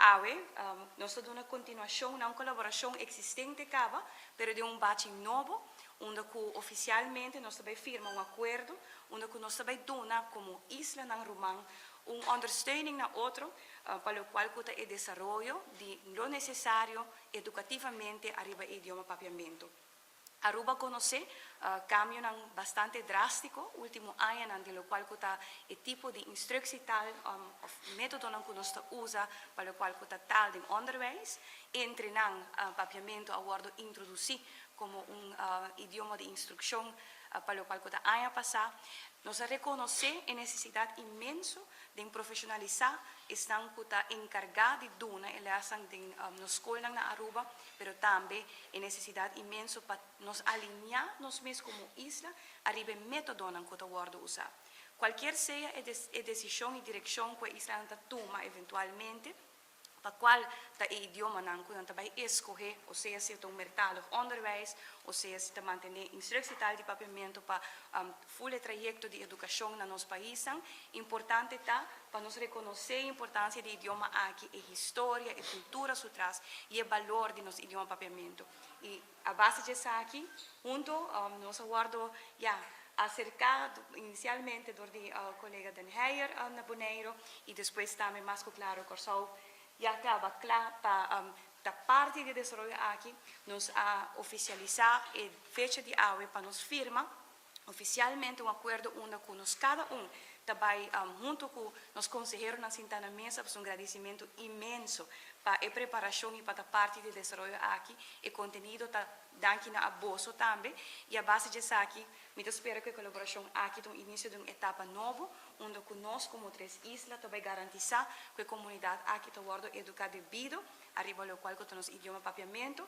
Awe, nos ta duna continuacion na un colaboracion existente caba, pero di un bachi nobo, unda cu oficialmente nos tambe firma un acuerdo, unda cu nos tambe duna como islanan ruman un ondersteuning na otro, pa locual cu ta e desaroyo di lo necesario educativamente ariba idioma Papiamento. Aruba conoce cambio bastante drastico ultimo aña, di locual ta e tipo di instructietaal of metodo cu nos ta usa pa locual ta taal di onderwijs. Entre nan, Papiamento a wordo introduci como un idioma di instruccion pa locual ta aña pasa. Nos a reconoce e necesidad inmenso di profesionalisa esnan cu ta encarga di duna e lesnan den nos scol na Aruba, pero tambe e necesidad inmenso pa nos alinea nos mes como isla ariba metodo cu ta wordo usa. Cualkier sea e decision y direccion cu e isla ta tuma eventualmente, pa cual ta e idioma nan cu nan ta bay escoge, o sea si ta un meertalig onderwijs, o sea si ta mantene instructietaal di Papiamento pa full trayecto di educacion na nos pais, importante ta pa nos reconoce e importancia di idioma aki, e historia, e cultura su tras y e balor di nos idioma Papiamento. Y a base di esaki, hunto, nos a wordo ya acerca inicialmente door di colega Den Heyer na Bonaire y despues tambe mas claro Corsou ya caba cla pa ta parti di desaroyo aki, nos a oficialisa e fecha di awe pa nos firma oficialmente un acuerdo unda cu nos cada un tambe hunto cu nos conseheronan sinta na mesa, un agradecimento inmenso pa e preparacion y pa e parti di desaroyo aki e contenido ta danki na boso tambe. Y a base di esaki mi ta spera cu e colaboracion aki ta un inicio di un etapa nobo unda cu nos como tres isla tambe garantisa cu e comunidad aki ta wordo educa debido ariba locual cu nos idioma Papiamento.